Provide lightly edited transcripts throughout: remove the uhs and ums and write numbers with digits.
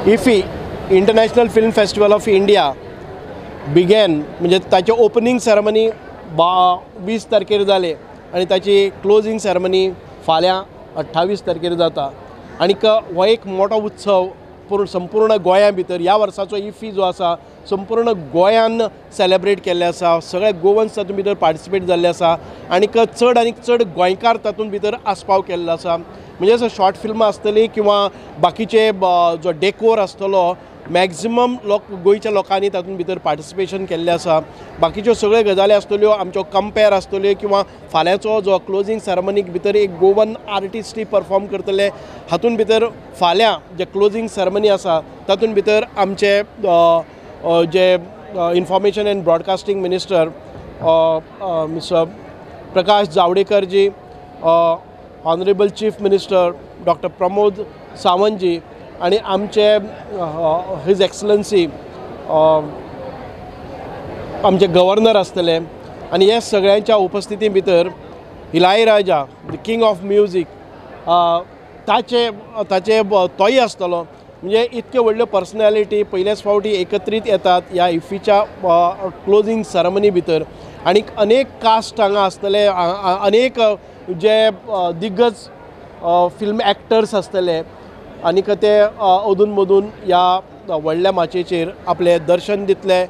IFFI International Film Festival of India began म्हणजे ताचे opening ceremony 20 तारखेर जाले आनी ताची क्लोजींग सेरेमनी फाल्यां 28 तारखेर जाता आनीक हो एक मोठो उत्सव संपूर्ण गोंया भितर ह्या वर्साचो इफ्फी जो आसा संपूर्ण गोंयान सेलेब्रेट केल्ले आसा. सगळे गोवन्स तातूंत भितर पार्टिसिपेट जाल्ले आसा आनीक चड आनीक चड गोंयकार तातूंत भितर आस्पाव केल्लो आसा. म्हणजे असो शॉर्ट फिल्मां आसतली किंवा बाकीचे जो डेकोर आसतलो मॅक्झिमम लोक गोंयच्या लोकांनी तातूंत भितर पार्टिसिपेशन केल्लें आसा. बाकीच्यो सगळ्यो गजाली आसतल्यो, आमच्यो कंपेर आसतल्यो किंवा फाल्यांचो जो क्लोजींग सेरेमनीक भितर एक गोवन आर्टिस्टूय परफॉर्म करतले. हातूंत भितर फाल्यां जे क्लोजींग सेरेमनी आसा तातूंत भितर आमचे जे information and broadcasting minister mister Prakash Javadekar ji, honourable chief minister doctor Pramod Sawant ji आनी आमचे his excellency आमचे गव्हर्नर आसतले. आनी हे सगळ्यांच्या उपस्थिती भितर Ilaiyaraaja the king of music ताचे ताचे तोय आसतलो. म्हणजे इतक्यो व्हडल्यो पर्सनॅलिटी पयलेच फावटी एकत्रीत येतात ह्या इफ्फीच्या क्लोजींग सेरेमनी भितर. आनीक अनेक कास्ट हांगा आसतले, अनेक जे दिग्गज फिल्म एक्टर्स आसतले आनीक ते अदून मदून ह्या व्हडल्या माचयेचेर आपलें दर्शन दितले,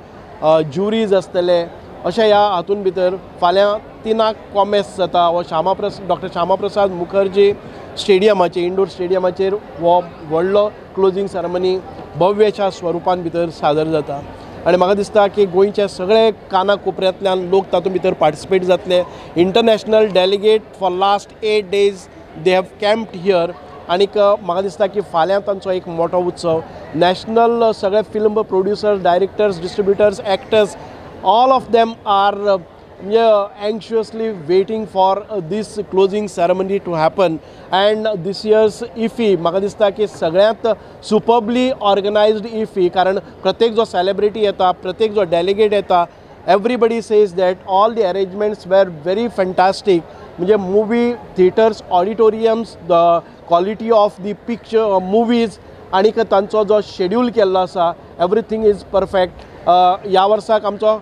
ज्युरीज आसतले. अशें ह्या हातूंत भितर फाल्यां 3 कॉमेस जाता हो डॉक्टर श्यामाप्रसाद मुखर्जी स्टेडियमाचेर, इंडोर स्टेडियमाचेर हो व्हडलो क्लोजींग सेरेमनी भव्यच्या स्वरुपान भितर सादर जाता. आनी म्हाका दिसता की गोंयच्या सगळे काना कोपऱ्यांतल्यान लोक तातूंत भितर पार्टिसिपेट जातले. International delegate for last 8 days they have camped here. आनीक म्हाका दिसता की फाल्यां तांचो एक मोठो उत्सव नॅशनल सगळे film producers, directors, distributors, actors all of them are म्हणजे anxiously waiting for this closing ceremony to happen. And this year's IFFI म्हाका दिसता की सगळ्यांत सुपर्बली ऑर्गनायज्ड इफ्फी, कारण प्रत्येक जो सेलिब्रिटी येता, प्रत्येक जो डेलिगेट येता, everybody says that all the arrangements were very fantastic. म्हणजे movie theatres, auditoriums, the quality of the picture movies आनीक तांचो जो शेड्यूल केल्लो आसा एवरीथींग is perfect. ह्या वर्साक आमचो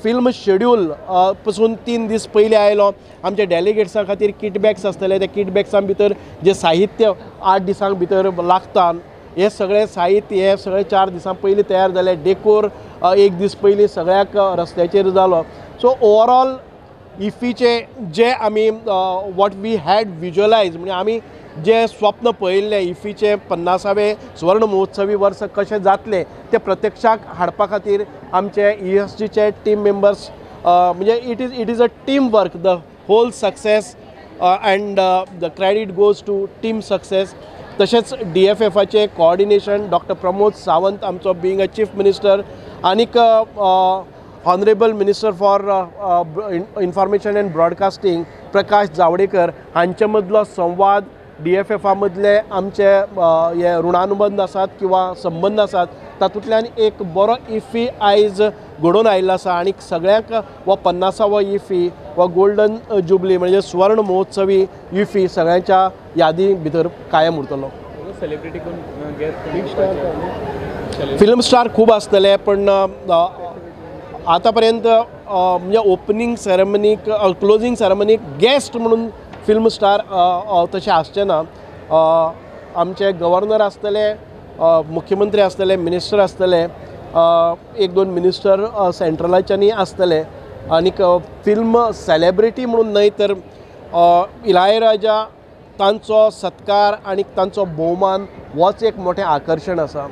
फिल्म शेड्यूल पसून 3 दीस पयलीं आयलो. आमच्या डेलिगेट्सां खातीर किट बॅग्स आसतले, त्या किट बॅग्सां भितर जें साहित्य 8 दिसां भितर लागता हें सगळें साहित्य हें सगळें 4 दिसां पयलीं तयार जालें. डेकोर 1 दीस पयलीं सगळ्याक रस्त्याचेर जालो. सो ओवरऑल इफ्फीचे जे आमी what we had visualise म्हणजे आमी जे स्वप्न पळयल्लें इफ्फीचें 50वें सुवर्ण महोत्सवी वर्स कशें जातलें तें प्रत्यक्षाक हाडपा खातीर आमचे ESGचे टीम मेंबर्स म्हणजे it is a team work. The whole success and the credit goes to team success. तशेंच DFFाचे कोऑर्डिनेशन डॉक्टर प्रमोद सावंत आमचो बीइंग अ चीफ मिनिस्टर आनीक honourable minister for information and broadcasting Prakash Javadekar हांचे मदलो संवाद, DFFा मदले आमचे हे ऋणानुबंध आसात किंवा संबंद आसात तातूंतल्यान एक बरो इफ्फी आयज घडोवन आयिल्लो आसा. आनी सगळ्यांक हो 50वो इफ्फी हो गोल्डन जुबली म्हणजे सुवर्ण महोत्सवी इफ्फी सगळ्यांच्या यादी भितर कायम उरतलो. फिल्म स्टार खूब आसतले, पण आतां पर्यंत म्हणजे ओपनिंग सेरेमनीक, क्लोजींग सेरेमनीक गेस्ट म्हणून फिल्म स्टार तशें आसचें ना. आमचे गव्हर्नर आसतले, मुख्यमंत्री आसतले, मिनिस्टर आसतले, 1-2 मिनिस्टर सेंट्रलाच्यानी आसतले. आनीक फिल्म सेलेब्रिटी म्हणून न्हय तर इलायराजा तांचो सत्कार आनी तांचो भोवमान होच एक मोठें आकर्शण आसा.